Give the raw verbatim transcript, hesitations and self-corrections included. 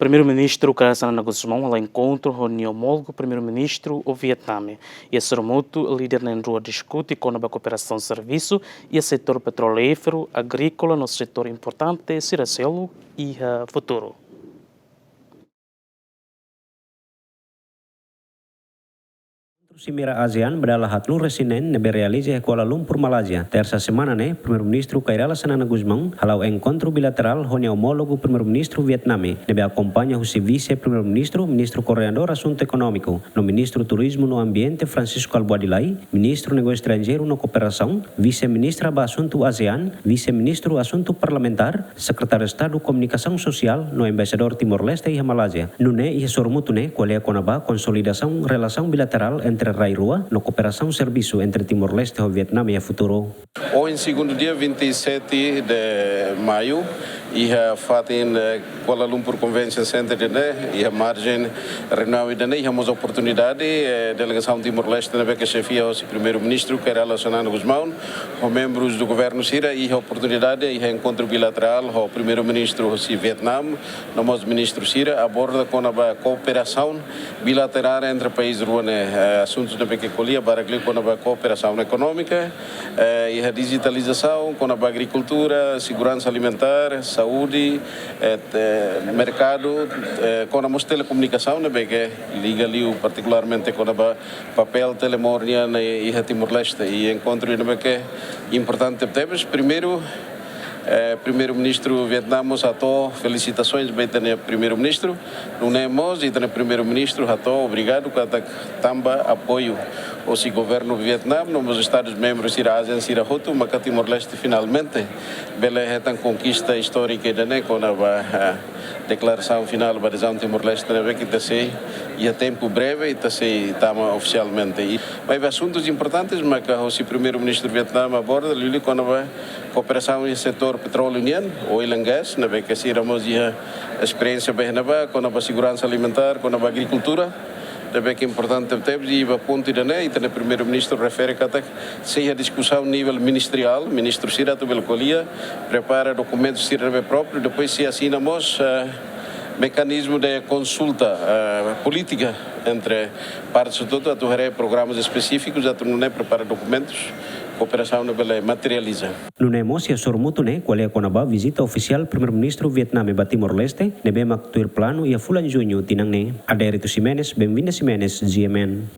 Primeiru-Ministru Kay Rala Xanana Gusmão hala'o enkontru ho nia omólogu Primeiru-Ministru Vietname. Iha sorumutu, líder na'in-rua diskute kona-ba kooperasaun servisu iha setór petrolíferu, agríkola no setór importante sira seluk iha futuru. Enkontru Simeira ASEAN ba dala haatnulu-resin-neen ne'ebé realiza iha Kuala Lumpur, Malázia, Tersa semana ne'e, Primeiru-Ministru Kay Rala Xanana Gusmão hala'o enkontru bilaterál ho nia omólogu Primeiru-Ministru Vietname, ne'ebé akompaña husi Vise-Primeiru-Ministru, Ministru Koordenadór Asuntu Ekonómiku no Ministru Turizmu no Ambiente, Francisco Albuady Lay, Ministru Negósiu Estranjeiru no Kooperasaun, Vise-Ministra ba Asuntu ASEAN, Vise-Ministru Asuntu Parlamentár, Sekretáriu Estadu Komunikasaun Sosiál no Embaixadór Timor-Leste iha Malázia. Nune'e iha sorumutu ne'e ko'alia kona-ba konsolidasaun relasaun bilaterál entre rai rua no kooperasaun servisu entre Timor-Leste ho Vietname iha futuru. Ohin, segundu dia, vinte e sete de maio, iha fatin, eh, Kuala Lumpur Convention Center ida-ne'e, iha marjen reuniaun ida-ne'e, iha mós oportunidade, eh, delegasaun Timor-Leste ne'ebé ke xefia hosi Primeiru-Ministru Kay Rala Xanana Gusmão, ho membrus do governu sira, iha oportunidade, iha enkontru bilaterál ho Primeiru-Ministru hosi Vietname, no mós ministru sira, aborda kona-ba kooperasaun bilaterál entre país rua ne'e, eh, asuntus ne'ebé ke ko'alia barak liu kona-ba kooperasaun ekonómika, eh, iha dijitalizasaun, kona-ba agrikultura, seguransa alimentár, saúde, eh, te-, merkadu, eh, kona mós telekomunikasaun ne'ebé ke liga liu partikularmente kona-ba papél Telemor nian iha Timor-Leste. I enkontru ne'ebé ke importante tebes. Primeiru, eh, Primeiru-Ministru Vietname mós hato'o felisitasoens ba ita-nia Primeiru-Ministru. Nune'e mós ita-nia Primeiru-Ministru hato'o obrigadu katak tanba apoiu hosi governu Vietname no mós Estadus membrus sira ASEAN sira hotu, maka Timor-Leste finalmente bele hetan konkista istórika ida-ne'e kona-ba, eh, deklarasaun finál ba adezaun Timor-Leste ne'ebé ke ita sei, iha tempu breve, ita sei tama ofisialmente. I, maibé asuntus importantes maka hosi Primeiru-Ministru Vietname aborda liuliu kona-ba kooperasaun iha setór petróleu nian, oil and gas, ne'ebé ke sira mós iha esperiénsia ba iha ne'ebá, kona-ba seguransa alimentár, kona-ba agrikultura, ne'ebé ke importante tebes. I ba pontu ida-ne'e, ita-nia Primeiru-Ministru refere katak sei iha diskusaun nivel ministeriál, ministru sira atu bele ko'alia, prepara dokumentu sira ne'ebé própriu, depois sei asina mós, eh, mekanizmu de konsulta, eh, polítika entre partes hotu atu haree programas espesífikus, atu nune'e prepara dokumentus, kooperasaun ne'e bele materializa. Nune'e mós iha sorumutu ne'e ko'alia kona-ba vizita ofisiál Primeiru-Ministru Vietname ba Timor-Leste, ne'ebé mak tuir planu iha fulan Juñu tinan ne'e. Adérito Ximenes, Benvinda Ximenes, G M N.